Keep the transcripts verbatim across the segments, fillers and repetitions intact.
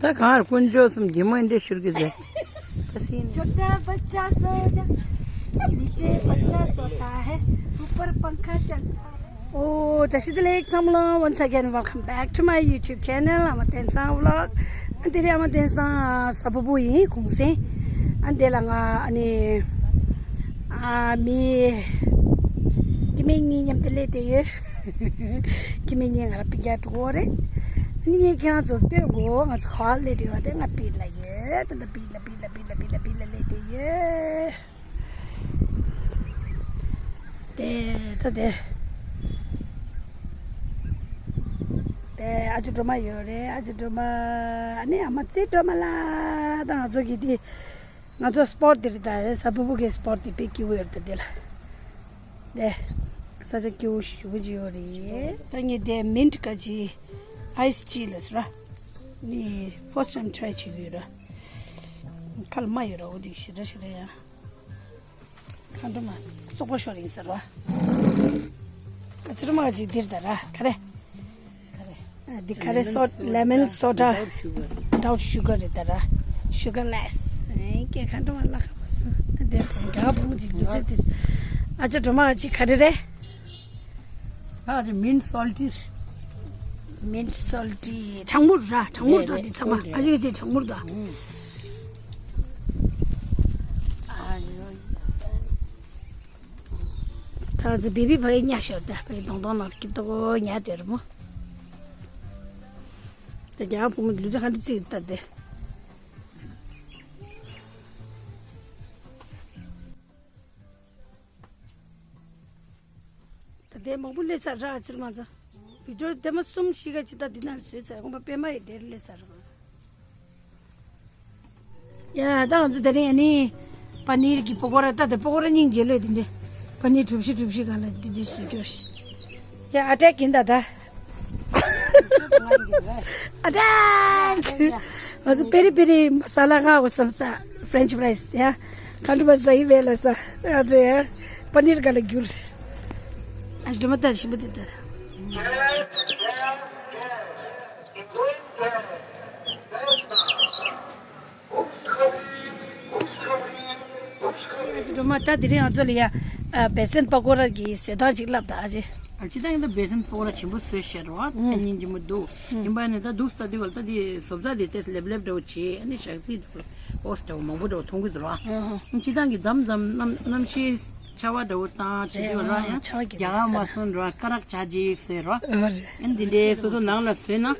ད་གང་ཀུན་སྤྱོད་གསུམ་གྱི་མོ་འདི་ཤུར་གི་ཟེར། ད་སྲིན། छोटा बच्चा सो जा, नीचे बच्चा सोता है, ऊपर पंखा चलता है। Oh, བཀྲ་ཤིས་བདེ་ལེགས་ཚང་མ་ལ། Once again, welcome back to my YouTube channel, ཨ་མ་བསྟན་བཟང་vlog. ཨ་འདི་རེད། ཨ་མ་བསྟན་བཟང་གཟའ་ཕུར་བུ་ཡིན་གུང་སེང་། ཨ་འདི་ལ་ང་ཨ་ནི། ཨ་མི། སྐྱེ་དམན་གཉིས་མཉམ་དུ་སླེབས་བསྡད་ཡོད། སྐྱེ་དམན་གཉིས་ང་རང་སྤུན་ཀྱག་དྲུག་པོ་རེད། ཨ་ནི་ངས་ཁྱེད་རང་ཚོར་སྟོན་དགོས། ང་ཚོ་ག་པར་སླེབས་བསྡད་ཡོད་པ་དེ། ང་བིར་ལ་ཡོད། ད་ལྟ་བིར་ལ་བིར་ལ་བིར་ལ་བིར་ལ་བིར་ལ་སླེབས་བསྡད་ཡོད། དེ་ད་དེ། དེ་ཨ་ཅོ་སྒྲོལ་མ་ཡོད་རེད། ཨ་ཅོ་སྒྲོལ་མ། ཨ་ནི་ཨ་མ་རྩེ་སྒྲོལ་མ་ལགས། ད་ང་ཚོ་གི་དེ། ང་ཚོ་སྤོཊ་དེ་རེད། ད་གཟའ་ཕུར་བུ་གི་སྤོཊ་དེ་དཔེ་སྐྱིད་པོ་ཡོད་རེད། ད་དེ་ལ། དེ། ས་ཆ་སྐྱིད་པོ་ཞེ་པོ་ཅིག་ཡོད་རེད། ད་ངས་དེ་མིནཊ་ག་ཅི། ཨའི་སི་ཅི་ལ་ཟེར་བ། ནི་first time try བྱེད་ཀྱི་ཡོད་ར། ཁ་ལ་མ་ཡོད་ར། འོ་དེ་ཞེ་དྲག་ཞེ་དྲག་ཡ། མཁའ་འགྲོ་མ། བཙོག་པ་ཤོར་ཡིན་ཟེར་བ། ཨ་ཅོ་སྒྲོལ་མ་ག་ཅི་འདིར་ད་ར། ག་རེ། ག་རེ། འདི་ག་རེ། སོ། lemon soda without sugar རེད་ད་ར། Sugarless. ཨེ་ཀྱེ་མཁའ་འགྲོ་མ་ལ་ཁ་པ་སོ། དེ་རྒྱ་བོ་ཅིག་ལུས་རྩལ་དེ། ཨ་ཅོ་སྒྲོལ་མ་ག་ཅི་ག་རེ་རེད། ཨ་རེ། མིནཊ་སོལ་ཊི། མིནཊ་སོལ་ཊི། གྲང་མོ་ར། གྲང་མོ་རེད། ད་རེད། འདི་ཚང་མ་ཨ་ཅེ་ཅེ་གྲང་མོ་རེད་ད། ཨ་ཡོ། ད་ཚོ་བི་བི་ཕ་གི་ཉག་ཤོར་ད། ཕ་གི་དོང་དོང་ནང་སྐྱིད་པོ་ཉལ་དེ་རེད་མོ། ད་རྒྱ་བོ་མོ་ལུས་རྩལ་ག་འདྲ་རྩེ་ད་དེ། ད་ལྟའི་མང་པོ་སླེབས་ཚར་ར། ཨ་ཅེ་སྒྲོལ་མ་ཚོ། བི་ཌི་ཡོ་ལྟད་མོ་གསུམ་བཞི་ག་ཅི་ད་འདི་ན་བཟོས་ཚར། དགོངས་པ་པད་མ་ཡི་འདིར་སླེབས་ཚར་ར། ཡ་ད་ང་ཚོ་དེ་རིང་ཨ་ནི་པ་ནིར་གྱི་པ་ཀོ་ར། ད་དེ་པ་ཀོ་ར་སྙིང་རྗེ་ལོས་དེ་འདྲ། པ་ནིར་གྲུ་བཞི་གྲུ་བཞི་སྒང་ལ་འདི་འདི་བཟོས་རྒྱུ་རེད། ཡ་ཨ་ཊེག་ཡིན་ད་ད། ཨ་ཊེག། ང་ཚོ་པེ་རི་པེ་རི་མ་ས་ལ་ང་འོ་བསམ་ས། French fries ཡ། མཁའ་འགྲོ་མ་ཟ་ཡི་བས་ལ་ས། ང་ཚོ་ཡ་པ་ནིར་སྒང་ལ་རྒྱུ་རེད། ཨ་ཅོ་སྒྲོལ་མ་ད་ཞིམ་པོ་དེ་ད། ཨ་ཅོ་སྒྲོལ་མ་ད་དེ་རིང་ང་ཚོ་ལ་ཡ། ཨ་བེ་སན་པ་ཀོ་ར་གི་བཟོ་སྟངས་ཅིག་བསླབ་ད་ཨ་ཅེ། ཨ་ཅེ་ད་ཡིན་ད་བེ་སན་པ་ཀོ་ར་ཆེན་པོ་བཟོས་ཤར་བ། ཨ་སྙིང་རྗེ་མོ་འདུག། ཡིན་པ་ནི་ད་འདུག་ས་དེ་བ་ད་དེ་བཟོ་ས་དེ་ཏེས་ལེབ་ལེབ་འདྲ་བོ་བྱེད། ཨ་ནི་ཞག་རྩིས་འདྲ་བོ་ཨོ་སི་འདྲ་བོ་མང་པོ་འདྲ་བོ་མཐོང་གི་འདུག་ར། ཨ་ཅེ་ད་གི་མཚམས་མཚམས་གནམ་གནམ་གཤིས་ཆར་པ་འདྲ་བོ་དང་བྱེད་དུས་ར། ཡང་ཆར་པ་གི་རྒྱ་གར་མ་སོན་ར་སྐ་རགས་བྱ་རྗེས་ཟེར་ར། ཨ་འདི་འདྲའི་སོ་སོ་ནང་ལ་བཟོས་ན་ཡང་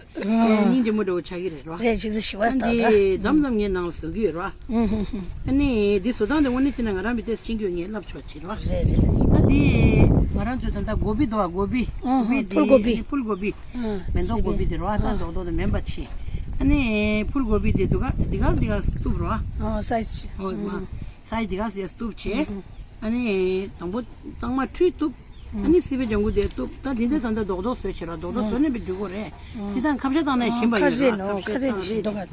སྙིང་རྗེ་མོ་འདྲ་བོ་ཆགས་ཀྱི་རེད་ར། རེད། ཆུ་ཚོད་བཞི་པ་ཨ་སྟག་འདི་མཚམས་མཚམས་ངའི་ནང་ལ་བཟོ་གི་ཡོད་ར། ཨ་ནི་འདི་བཟོ་སྟངས་དེ་དངོས་གནས་བྱས་ན་ང་རང་བི་ཏེས་ཤེས་ཀྱི་ཡོད། ངས་བསླབ་ཆོག་བྱེད་ར། རེད་རེད། ད་འདི་ང་རང་ཚོ་ད་ལྟ་གོ་བི་འདུག་བ། གོ་བི། ཨ་གོ་བི་ཕུལ་གོ་བི། འདི་ཕུལ་གོ་བི། ཨ་མེ་ཏོག་གོ་བི་དེ་ར། ད་རྡོག་རྡོག་དེ་མེན་པ་བྱེད། ཨ་ནི་ཕུལ་གོ་བི་དེ་འདུག་ག་འདི་ག་འདི་ག་གཏུབ་ར། ཨ་སའི་ཛི་ཅིག་ཨོ་མ། སའི་འདི་ག་ཟེར་གཏུབ་བྱས། ཨ་ནི་དང་པོ་གཙང་མ་ཁྲུས་གཏུབ། ཨ་ནི་སི་པན་ལྗང་གུ་དེ་གཏུབ། ད་འདི་འདྲ་ད་ལྟ་རྡོག་རྡོག་བཟོས་བྱས་ར། རྡོག་རྡོག་བཟོས་ནས་པའི་འགྲིག་གོ་རེད། དེ་དང་ཁ་བཤད་བཏང་ནས་ཞིམ་པ་ཡོད་ར། ཁ་བཤད་བཏང་རེད་ཞིམ་འདུག་ག་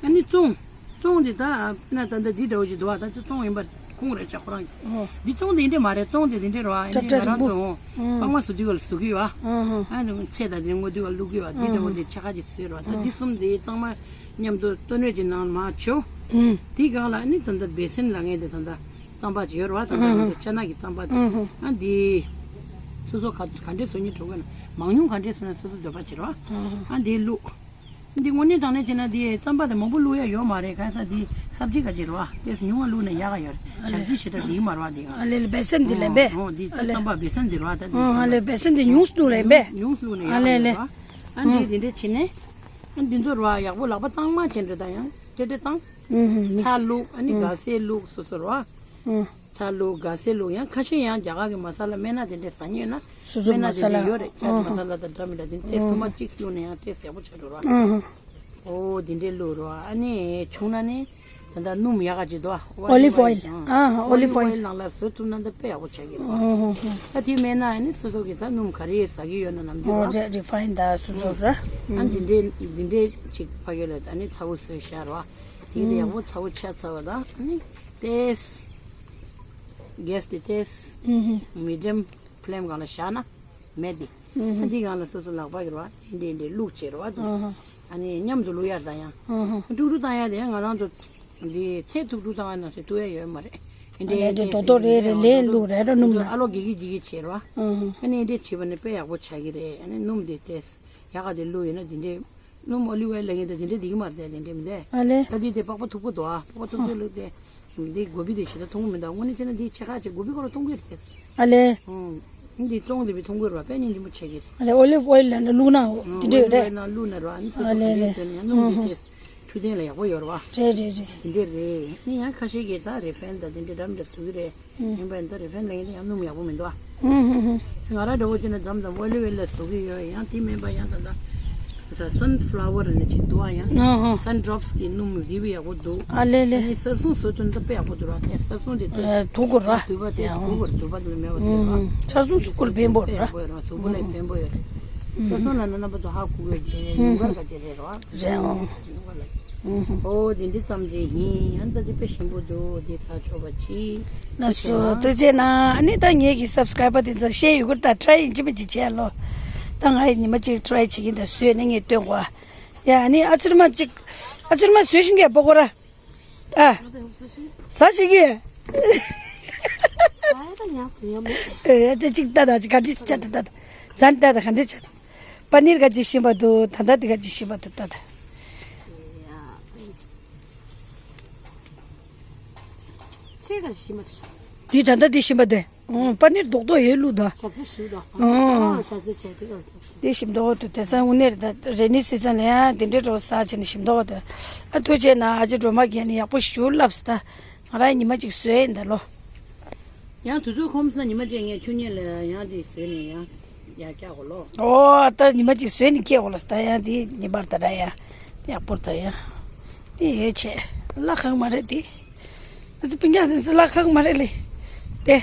ཨ་ནི་བཙོང་། བཙོང་དེ་ད་ན་ད་ལྟ་འདི་འདྲ་བོ་ཞིག་འདུག་བ། ད་ཅི་བཙོང་ཡིན་པ་ཁུངས་རེད་ཆ་ཁོ་རང་གི། འདི་བཙོང་དེ་འདྲ་མ་རེད། བཙོང་དེ་འདི་འདྲ་ར། ཨ་ནི་ང་རང་ཚོ་སྤང་མ་བཟོ་དུས་ག་ལ་བཟོ་གི་ཡོད་བ། ཨ་ནི་ཚེ་ད་དེ་སྔོ་དུས་ག་ལ་བླུག་གི་ཡོད་བ། འདི་འདྲ་བོ་དེ་ཆ་ཁ་ཅིག་བཟོས་ར། ད་འདི་གསུམ་དེ་གཙང་མ་མཉམ་དུ་ལྟོ་སྣོད་ཀྱི་ནང་ལ་མར་བྱོ། དེའི་སྒང་ལ་ཨ་ནི་ད་ལྟ་བེ་སན་ལ་ངས་དེ་ད་ལྟ་རྩམ་པ་ཅིག་ཡོད་རེད་བ། ད་ལྟ་ང་ཚོ་ཅ་ནག་གི་རྩམ་པ་དེ། ཨ་འདི་སོ་སོ་ག་ག་འདྲས་བཟོ་སྙིང་བྲོ་གི་ན། མང་ཉུང་ག་འདྲས་བཟོ་ན་སོ་སོ་འདོད་པ་བྱེད་རོགས། ཨ་འདི་བླུགས། འདི་དངོས་གནས་དྲང་གནས་བྱས་ན་འདི་རྩམ་པ་དེ་མང་པོ་བླུགས་ཡ་ཡོད་མ་རེད། གང་ཟག་འདི་སབ་ཇི་ག་ཅིག་རེད་བ། དེས་ཉུང་བ་བླུགས་ན་ཡག་ག་ཡོད་རེད། ཞག་ཅིག་ཞེ་དྲག་འདི་མ་རེད་བ། འདི་ཨ་ལེ་ལེ་བེ་སན་འདི་ལེན་པས། ཨོ་འདི་ཨ་ལེ། རྩམ་པ་བེ་སན་འདི་རེད་བ། ད་འདི་ཨ་ལེ་བེ་སན་འདི་ཉུང་སུ་བླུགས་ལེན་པས། ཉུང་སུ་བླུགས་ན་ཡག་ག་ཡོད་རེད་བ། ཨ་འདི་འདི་འདྲས་བྱས་ནས་ཨ་འདི་ཚོ་རེད་བ། ཡག་པོ་ལག་པ་གཙང་མ་བྱས་འདྲ་ད་ཡང་ཏྲེ་ཏྲེ་བཏང་། ཚྭ་བླུགས། ཨ་ནི་སྒ་སེ་བླུགས། སོ་སོ་རེད་བ། ཚྭ་བླུགས། སྒ་སེ་བླུགས། ཡང་ཁ་ཤས་ཡང་རྒྱ་གར་གྱི་མ་ས་ལ་སྨན་སྣ་དེ་འདྲས་ཟ་མཁན་ཡོད་ན། སོ་སོ་སྨན་སྣ་དེ་འདྲས་ཡོད་རེད། ཅ་ཊི་མ་ས་ལ་དང་འདྲ་མི་འདྲ་དེ་ཏོག་ཙམ་མར་གཅིག་བླུགས་ན་ཡང་ཏོག་ཙམ་ཡག་པོ་ཆགས་འགྲོ་ར། ཨོ་དེ་འདྲས་བླུགས་ར། ཨ་ནི་བྱུང་ན་ནི་ད་ལྟ་སྣུམ་ཡག་ག་ཅིག་འདུག་ཨ། ཨོ་ལིབ་ཨོ་ཡིལ། ཨ་ཨོ་ལིབ་ཨོ་ཡིལ་ནང་ལ་བཟོ་ཐུབ་ན་ད་དཔེ་ཡག་པོ་ཆགས་ཀྱི་རེད་བ། ད་དེ་མེད་ན་ཨ་ནི་སོ་སོ་གི་ད་སྣུམ་ག་རེ་ཟ་གི་ཡོད་ན་ནམ་རྒྱུན་ར། རེ་རི་ཕ་ཡིན་ད་སོ་སོ་ར། ཨ་འདི་འདྲས་འདི་འདྲས་ཅིག་ཕ་གི་ལ་ཨ་ནི་ཚ་བོ་བཟོས་ཤར་བ། དེ་གི་ཡག་པོ་ཚ་བོ་ཆ་ཚ་བ་དང་ཨ་ནི། ཏེས། གེས་དེ་ཏེས། མི་ཌིམ་ཕི་ལེམ་སྒང་ལ་བཞག་ན་མེད་དེ། ཨ་འདི་སྒང་ལ་སོ་སོ་ལག་པ་གི་རེད་བ། འདི་འདི་བླུགས་བྱས་རེད་བ་འདུག། ཨ་ནི་མཉམ་དུ་བླུག་ཡར་ད་ཡང་། ཨུ་ཧུ། དཀྲུག་དཀྲུག་བཏང་ཡ་དེ་ཡང་ང་རང་ཚོ་འདི་ཚད་ཐུག་དཀྲུག་བཏང་ཡ་ན་ཟེར་བཏུ་ཡ་ཡོད་མ་རེད། ཨ་ནི་འདི་རྡོག་རྡོག་རེ་རེ་ལེན་བླུག་རེ་ར་སྣུམ་ན། ཨ་ལོ་གི་གི་གི་གི་བྱེད་རོགས། ཨུ་ཧུ། ཨ་ནི་འདི་བྱེད་པ་ནི་དཔེ་ཡག་པོ་ཆགས་ཀྱི་རེད། ཨ་ནི་སྣུམ་དེ་ཏེས་ཡག་ག་དེ་བླུག་ཡོད་ན་དེ་འདྲའི། སྣུམ་ཨོ་ལི་ཝའི་ལ་ངན་དེ་དེ་འདྲ་འདི་གི་མ་རེད་དེ་འདྲ་མི་འདུག་ཨ་ལེ། ད་འདི་དེ་པགས་པ་མཐུག་པོ་འདུག་ཨ། པགས་པ་མཐུག་པོ་བླུགས་ཏེ། འདི་གོ་བི་དེ་ཞེ་དྲག་མཐོང་གི་མི་འདུག་དངོས་གནས་བྱས་ན་འདི་ཕྱེད་ཀ་ཅིག་གོ་བི་ཁོ་རང་མཐོང་གི་རེད་དེ། ཨ་ལེ། ཨུང་། འདི་བཙོང་དེ་བི་མཐོང་གི་རེད་པ། དཔེ་སྙིང་རྗེ་མོ་ཆེ་གི་རེད། ཨ་ལེ། ཨོ་ལི་ཝི་ཨོ་ཡིལ་ལ་ནི་བླུགས་ན་འོ་དེ་འདྲ་ཡོད་རེད། ཨོ་ལི་ཝི་ཨོ་ཡིལ་ན་བླུགས་ན་རོ། ཨ་ནི་ཨ་ལེ་ཨ་ལེ། སོ་སོ་ནས་སྣུམ་འདི་ཏེ་འཕྲོད་བསྟེན་ལ་ཡག་པོ་ཡོད་རེད་པ། རེད་རེད་རེད། དེ་འདྲ་རེད། ནི་ཡང་ཁ་ཤས་ཀྱིས་ད་རི་ཕན་ད་དེ་འདྲ་འདྲ་མི་འདྲ་བཟོ་གི་རེད། ཡིན་པ་ཡིན་ད་རི་ཕན་ལ་ཡིན་ན་ཡང་སྣུམ་ཡག་པོ་མི་འདུག་ཨ། ཧུམ་ཧུམ་ཧུམ། ང་རང་འདྲ་བོ་བྱས་ན་མཚམས་མཚམས་ཨོ་ལི་ཝི་ཨོ་ཡིལ་ལ་བཟོ་གི་ཡོད། ཡང་དེ་མིན་པ་ཡང་ད་ལྟ་ས་སན་ཕ་ལ་ཝར་ནི་ཅིག་འདུག་ཨ། ཡང་ཨ་ཧ། སན་ཌོབ་སི་གི་སྣུམ་རི་བི་ཡག་པོ་འདུག་ཨ་ལེ་ལེ། ཨ་ནི་གསར་སྲུང་བཟོ་ཚུལ་འདི་དཔེ་ཡག་པོ་འདུག་ར། དེ་གསར་སྲུང་དེ་དེ་ཨ་དུག་གོ་ར། དུད་པ་དེ་ཡང་དུག་གོ་ར། དུད་པ་དེ་མེད་པ་ཟེར་ར། ཧུམ་ཧུམ། གསར་སྲུང་སུ་ཀུལ་ཕན་པོ་ར། དཔེ་ཡག་པོ་ཡོད་ར། གཟུགས་པོ་ལ་ཕན་པོ་ཡོད་ར། ཧུམ་གསར་སྲུང་ལ་ནི་རྣམ་པ་ཚོ་ཧ་གོ་གི་ཡོད་རེད། ཡུ་གར་ག་དེ་རེད་ར། རེད་ཨང་། ཡུ་གར་ལ། ཨོ་དེ་འདི་ཙམ་རེད་ཡིན། ཡང་ད་དེ་དཔེ་ཞིམ་པོ་འདུག་དེ་ཚ་ཆོག་པ་ཅི། ལགས་སོ། ཐུགས་རྗེ་གནང་། ཨ་ནི་ད་ངེད་ཀྱི་སབ་སི་ཀ་རའི་བར་དེ་ཚོ་བཤད་ཡོད་གི་རེད། ད་ཊི་རའི་ཡིན་གཅིག་མིན་གཅིག་བྱས་ལོ། ད་ང་ཡི་ཉི་མ་གཅིག་ཊི་རའི་བྱེད་ཀྱིན་ད་བཟོས་ནས་ངས་སྟོན་གོ་ཨ། ཡ་ཨ་ནི་ཨ་ཚུར་མ་གཅིག་ཨ་ཚུར་མ་བཟོས་ཤིང་གས་པོ་གོ་ར། ཨ། ཟ་ཞིག་གི། ཟ་ཡ་ད་ཡང་ཟ་ཡ་མེད། ཨེ་དེ་གཅིག་ལྟ་ད་གཅིག་ག་འདྲི་ཆ་ད་ད། ཟ་ནི་ལྟ་ད་ག་འདྲི་ཆ་ད། པ་ནིར་ག་ཅིག་ཤིན་པ་འདུག་ད་ལྟ་འདི་ག་ཅིག་ཤིན་པ་འདུག་ད་ད། ཚེ་ག་ཤིན་པ་འདུག་དུས་ད་ལྟ་འདི་ཤིན་པ་འདུག་ཨོ་པ་ནིར་རྡོག་རྡོག་ཡོད་ལུགས་ད། ཞབས་ཕྱི་ཞུ་ད། ཨོ། ཞབས་ཕྱི་བྱས་དེ་ག་དེ་ཞིམ་མདོག་འདུག་དེང་སང་དངོས་གནས་རེད་ད། རེ་ནི་སི་ཟན་ལ་ཡང་དེ་འདྲའི་འགྲོ་ཟ་བྱས་ནས་ཞིམ་མདོག་འདུག་ཨ་ཐུགས་རྗེ་གནང་། ཨ་ཅེ་སྒྲོལ་མ་རྒན་ནི་ཡག་པོ་ཞུ་ལབ་སི་ད། ང་རང་ཉི་མ་གཅིག་བཟོས་ཡིན་ད་ལོ། ཡང་དུས་ཚོད་ཁོམ་ས་ཉི་མ་གཅིག་ངས་ཆུ་ཉལ་ལ་ཡང་དེ་བཟོས་ནས་ཡང་ཡར་བཀྱག་གོ་ལོ། ཨོ་ད་ཉི་མ་གཅིག་བཟོས་ནས་བཀྱག་གོ་ལོ། ད་ཡང་དེ་ཉིན་པར་ད་ར་ཡང་ཡག་པོ་ད་ཡང་དེ་ཡོད་ཆེ་ལ་ཁག་མ་རེད་དེ། ཨ་ཙི་སྤུན་ཀྱག་དེ་ཚོ་ལ་ཁག་མ་རེད་ལེ། དེ།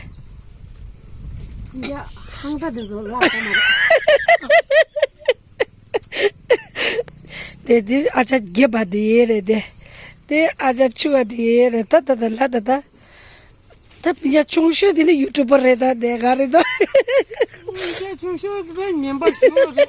སྤུན་ཀྱག་ཧང་ཏ་དེ་ཚོ་ལ་ཁག་མ་རེད། དེ་དེ་ཨ་ཅག་རྒྱབ་པ་དེ་རེད་དེ། དེ་ཨ་ཅག་ཆུ་བ་དེ་རེད། ད་ད་ད་ལ་ད་ད། ད་སྤུན་ཀྱག་ཆུང་ཤོས་དེ་ནི་ཡུ་ཊུབ་པར་རེད་ད། དེ་ག་རེད་ད། སྤུན་ཀྱག་ཆུང་ཤོས་དེ་ངན་པ་ཞིག་རེད།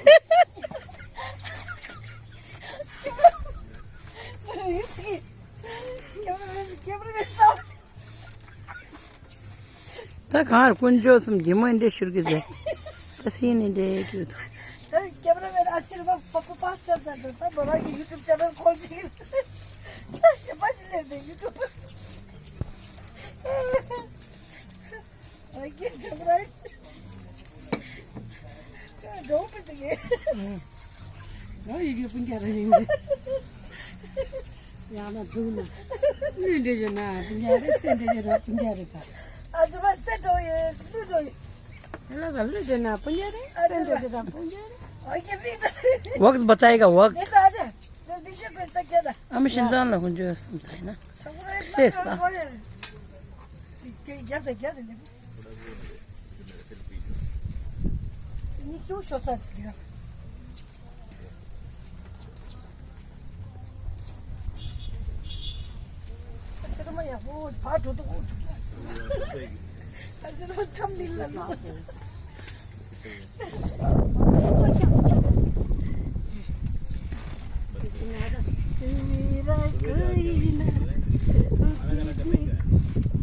ད་གང་དཀོན་མཆོག་གསུམ་གྱི་མོ་འདྲ་ཤུར་གི་ཟེར། ད་སྲིད་ནི་འདྲ་གི་འདུག་ད་ཀེམ་ར་མེན་ཨ་ཚིར་བ་པ་པ་པ་སི་ཆགས་ས་འདུག་ད་མོ་རང་གི་ཡུ་ཊུབ་ཅེ་ནལ་ཁོལ་ཅིག་ད་ཞེ་པ་ཞིག་ལེར་འདུག་ཡུ་ཊུབ། ཨ་ཀེ་ཀེམ་ར། ཁྱོད་འགྲོ་བུ་འདུག་གས། ཨ། ཡི་གེ་སྤུན་ཀྱག་རང་ཡིན་གྱི། ཡང་ན་སྡུག་ན། གླུད་འདྲ་ཡོད་ན་སྤུན་ཀྱག་རེད། སེ་འདྲ་ཡོད་ན་སྤུན་ཀྱག་རེད་ད། ཨ་ཙི་མ་སེ་འགྲོ་ཡོད་གླུད་འགྲོ་ཡོད། ཡ་ལ་ས་གླུད་འདྲ་ན་སྤུན་ཀྱག་རེད། སེ་འདྲ་ཡོད་ན་སྤུན་ཀྱག་རེད། ཨ་ཀེ་མིག་ད། वक्त बताएगा वक्त। ད་ཨ་ཅེ། ད་མིག་ཤེས་པས་ད་ཀྱ་ད། हम शिंदन ला कुंजो समझाए ना। ཁྱོད་ཁོ་རང་སེ་ས། ལ་ཁ་ཁ་ཡོད། ཀྱ་ཀྱ་ད་ཀྱ་ད་ནི། ནི་ཀྱུ་ཤོ་ཚ་དེ་ག་ཨ་ཟེར་མ་ཡག་པོ་ཕར་འགྲོ་དུས་འོག་ཏུ་ཀྱ། ཨ་ཟེར་མ་ཐམ་མི་ལ་ལོ།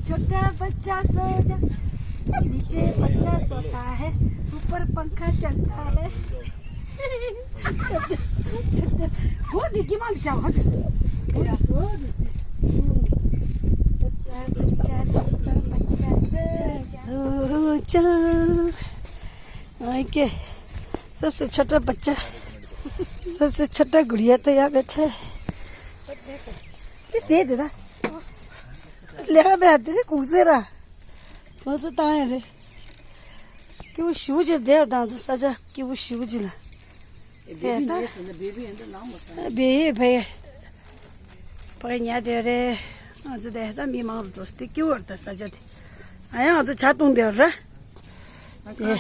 छोटा बच्चा सो जा, नीचे बच्चा सोता है, ऊपर पंखा चलता है। छोटा, छोटा, वो देखिए, मान जाओ, हट। छोटा बच्चा, छोटा बच्चा सो जा। सो जा। ओके, सबसे छोटा बच्चा, सबसे छोटा गुड़िया तो यहाँ बैठा है। किस दे देता? ले आ, मैं तेरे कुसे रहा। कुसे ताए रे। क्यों शूज दे दांजो सजा, क्यों शूज ला? बेटा। बे भाई। ཕ་གི་ཉལ་བསྡད་རེད། ང་ཚོ་དེ་ད་མི་མང་རུ་འགྲོ་སྟེ་སྐྱིད་པོ་རེད་ད་ས་ཆ་དེ། ཨ་ཡང་ང་ཚོ་ཇ་བཏུང་བསྡད་རེད། དེ་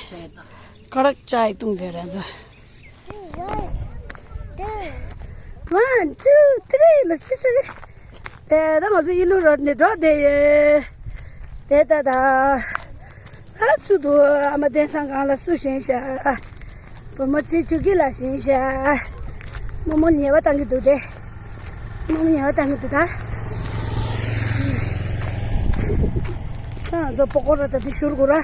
ཀ་རག་ཅའི་བཏུང་བསྡད་རེད་ང་ཚོ། One, two, three ལ་སི་ཆུ་གི། དེ་ད་ང་ཚོ་ཨི་ལུ་རོ་ནས་འགྲོ་བསྡད་ཡོད། དེ་ད་ད། ཨ་སུ་དུ་ཨ་མ་བསྟན་སང་གང་ལ་སུ་བཞིན་ཤ། བུ་མོ་ཚེ་ཆུ་གི་ལ་བཞིན་ཤ། རྨོ་མོ་ཉལ་བ་བཏང་གི་འདུག་སྟེ། རྨོ་མོ་ཉལ་བ་བཏང་གི་འདུག་ད། ཨ་ང་ཚོ་པོ་ཀོ་ར་ད་འདི་བཞུར་དགོས་ར།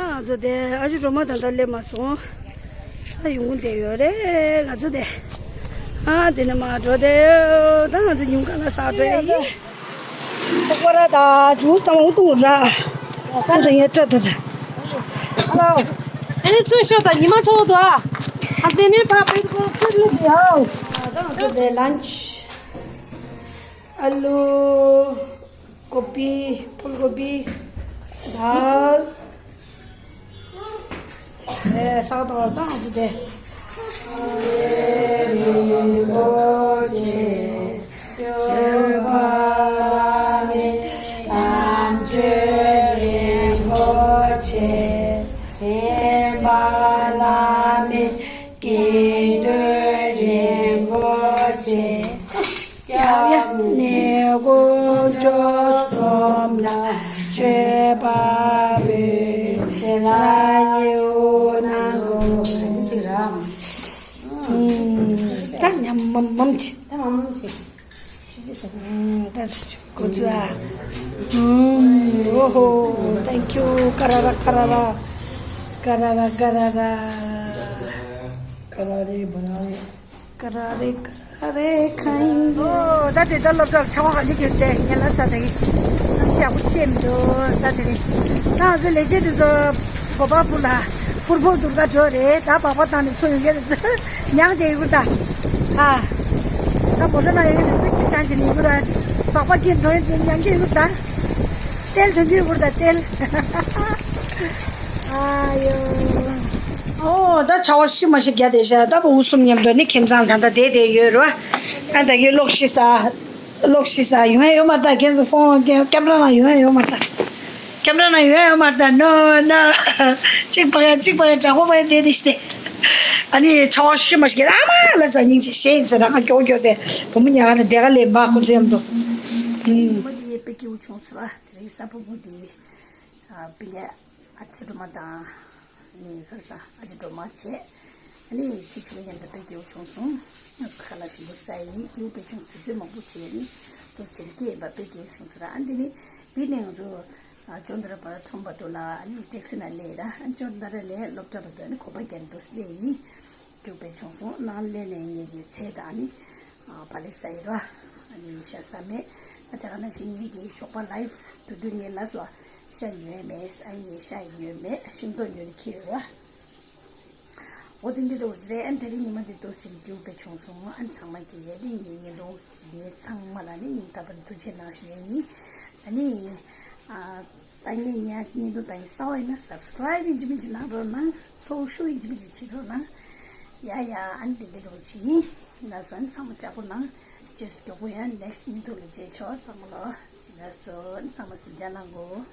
ཨ་ང་ཚོ་དེ་ཨ་ཅེ་སྒྲོལ་མ་ད་ལྟ་སླེབས་མ་སོང་། ད་ཡོང་གི་བསྡད་ཡོད་རེད་ང་ཚོ་དེ། ཨ་དེ་ནས་མར་འགྲོ་བསྡད་ཡོད། ད་ང་ཚོ་ཉུང་མཁན་ལ་ཟ་འགྲོ་ཡ་ཡིན། ཁོ་ར་ད་ཇུས་དང་འུ་དུང་ར། ཁོ་ད་ཡ་ཏྲ་ད་ད། ཨ་ནི་ཚོས་ཤོག་དང་ཉི་མ་ཚོགས་དུ་ཨ། ཨ་དེ་ནས་ཕ་པེ་ཀོ་ཕུར་ལུ་དེ་ཧའོ། ད་ང་ཚོ་དེ་ལན་ཆི། ཨ་ལུ། ཀོ་པི། ཕུལ་ཀོ་པི། དཱལ། ཨེ་ཟ་དང་བར་དང་ཨ་ཙི་དེ། རིན་པོ་ཆེ། སྤྱོད་པ་བླ་མེད་དམ་ཆོས་རིན་པོ་ཆེ། དྲན་པ་བླ་མེད་དགེ་འདུན་རིན་པོ་ཆེ། སྐྱབས་གནས་དཀོན་མཆོག་གསུམ་ལ་མཆོད་པ་འབུལ། ཞལ་ལག་མཉེས་པོ་གནང་དགོས། འདི་ཅིག་ར། ཨུམ། ད་ཉམས་མམ་མམ་ཅིག་ད་མམ་མམ་ཅིག་ཨུམ། ད་ཅིག་གོ་ཚུལ་ཨ། ཨུམ། ཨོ་ཧོ། Thank you། ཀ་ར་ར་ཀ་ར་ར། ཀ་ར་ར་ཀ་ར་ར། ཀ་ར་རེ་བ་ར་རེ། ཀ་ར་རེ་ཀ་ར་རེ་ཁ་ཡིན། ཨོ་ད་དེ་ད་སློབ་གྲྭར་ཆང་བ་ག་འདི་གྱོན་ཏེ་ངས་ལ་ས་དེ་གི་ཤ་བུ་ཆེ་མི་འདུག་ད་དེ་རེད། ད་ང་ཚོ་ལས་བྱེད་དེ་ཚོ་གོ་པ་ཕུར་ལ་ཕུར་ཕུར་དུར་ག་འགྲོ་རེད། ད་སྦག་སྦག་བཏང་ནས་ཚོ་ཡོང་གི་རེད། ཉང་དེ་ཡོད་ད། ཨ་ད་མོ་ཊ་ན་ཡོང་གི་རེད། ཅང་གི་ནི་ཡོད་ད། སྦག་སྦག་གི་འགྲོ་ཡོང་དེ་ཉང་གི་ཡོད་ད། ཏེལ་དོན་དུ་ཡོད་ད་ཏེལ། ཨ་ཡོ། ཨོ་ད་ཆ་བ་ཤི་མ་ཤི་རྒྱ་དེ་ཤ་ད་པོ་འུ་གསུམ་མཉམ་དུ་ནི་ཁྱིམ་ཚང་ད་ལྟ་བསྡད་བསྡད་ཡོད་རོ། ཨ་ད་གི་གློག་ཤི་ས། གློག་ཤི་ས་ཡོང་ཡ་ཡོད་མ་ད་ཁྱེད་ཚོ་ཕོན་ཀེམ་ར་ནང་ཡོང་ཡ་ཡོད་མ་ད། ཀེམ་ར་ནང་ཡོང་ཡ་ཡོད་མ་ད་ནོ་ནོ། གཅིག་པ་ཡ་གཅིག་པ་ཡ་དྲག་པོ་པ་ཡ་བསྡད་དེ་ཤི་སྟེ། ཨ་ནི་ཆ་བ་ཤི་མ་ཤི་རྒྱ་ཨ་མ་ལ་ས་སྙིང་རྗེ་ཤེས་ཡིན་ཟེར་ན་ང་མགྱོགས་མགྱོགས་དེ་བུ་མོ་ཉག་ནས་བསྡད་ག་ལས་མ་ཁོ་ཚོ་མཉམ་དུ། ཨུམ། དེ་དཔེ་སྐྱིད་པོ་བྱུང་སོང་བ། དེ་རིང་གཟའ་ཕུར་བུ་དེ། ཨ་པི་ལེ་ཨ་ཚེ་སྒྲོལ་མ་དང་། ནི་ཁར་ས་ཨ་ཅེ་སྒྲོལ་མ་བྱས། ཨ་ནི་ཚེ་ཆུང་མཉམ་དུ་དཔེ་སྐྱིད་པོ་བྱུང་སོང་། ཁ་ལག་ཞིམ་པོ་ཟ་ཡིན། སྐྱིད་པོ་དཔེ་བྱུང་། དུས་ཚོད་མང་པོ་བྱས་ནི་དུ་ཟེར་སྐད་ཡིན་པ་དཔེ་སྐྱིད་པོ་བྱུང་སོང་ར། ཨ་འདི་ནི་བི་ནི་ང་ཚོ་ཨ་ཅོ་འདི་ར་བར་ཁྲོམ་བར་དུ་ལ་ཨ་ནི་ཊེག་སི་ན་སླེབས་ར། ཨ་ཅོ་འདི་ར་ལས་སློབ་གྲྭ་བར་དུ་ཨ་ནི་གོ་པ་རྒྱག་འདུག་སླེབས་ཡིན། སྐྱུག་པའི་ཆུང་སོང་ནང་ལས་ནས་ངེད་ཀྱི་ཚེ་དང་ནི་བ་ལི་ས་ཡི་ར་ནི་ཤ་ས་མེད། ཨ་དེ་ག་ནང་བཞིན་ངེད་ཀྱི་ཞོགས་པ་ལའིབ་འགྲོ་དུས་ངས་ལ་སོ་ཤ་ཉོས་མེད། ཨ་ཡེ་ཤ་ཉོས་མེད། ཤིང་ཏོག་ཉོས་ནས་ཁྱེར་ཡོད་ར། འོ་དེ་འདྲ་འགྲོ་གི་རེད། ཨ་དེ་རིང་ཉི་མ་འདི་ཏོག་ཙམ་སྐྱུག་པའི་ཆུང་སོང་། ཨ་ཚང་མ་གི་ཡ་ལི་ངེད་ཉེ་འདོང་ངེད་ཚང་མ་ལ་ནི་སྙིང་ཐག་པ་ནས་ཐུགས་རྗེ་གནང་ཞུ་ཡ་ཡིན། ཨ་ནི། ཨ། ད་ངས་ཉག་གི་ཉིན་དུ་ད་ཡིན་གསར་བ་ཡིན་ན་སབ་སི་ཀ་རའིབ་ཡིན་གཅིག་མིན་གཅིག་གནང་རོགས་གནང་། ཚོགས་ཞུགས་ཡིན་གཅིག་མིན་གཅིག་བྱེད་རོགས་གནང་། ཡ་ཡ་ཨ་ནི་དེ་འདྲ་འགྲོ་གི་ཡིན། ལགས་སོ། ཨ་ནི་ཚང་མ་ལྕགས་པོ་གནང་། རྗེས་སུ་མགྱོགས་པོ་ཡང་ནེག་སི་ཊི་ཉིན་ཐོ་ལ་མཇལ་ཆོག་ཚང་མ་ལོ། ལགས་སོ། ཨ་ནི་ཚང་མ་གཟིམ་འཇག་གནང་གོ།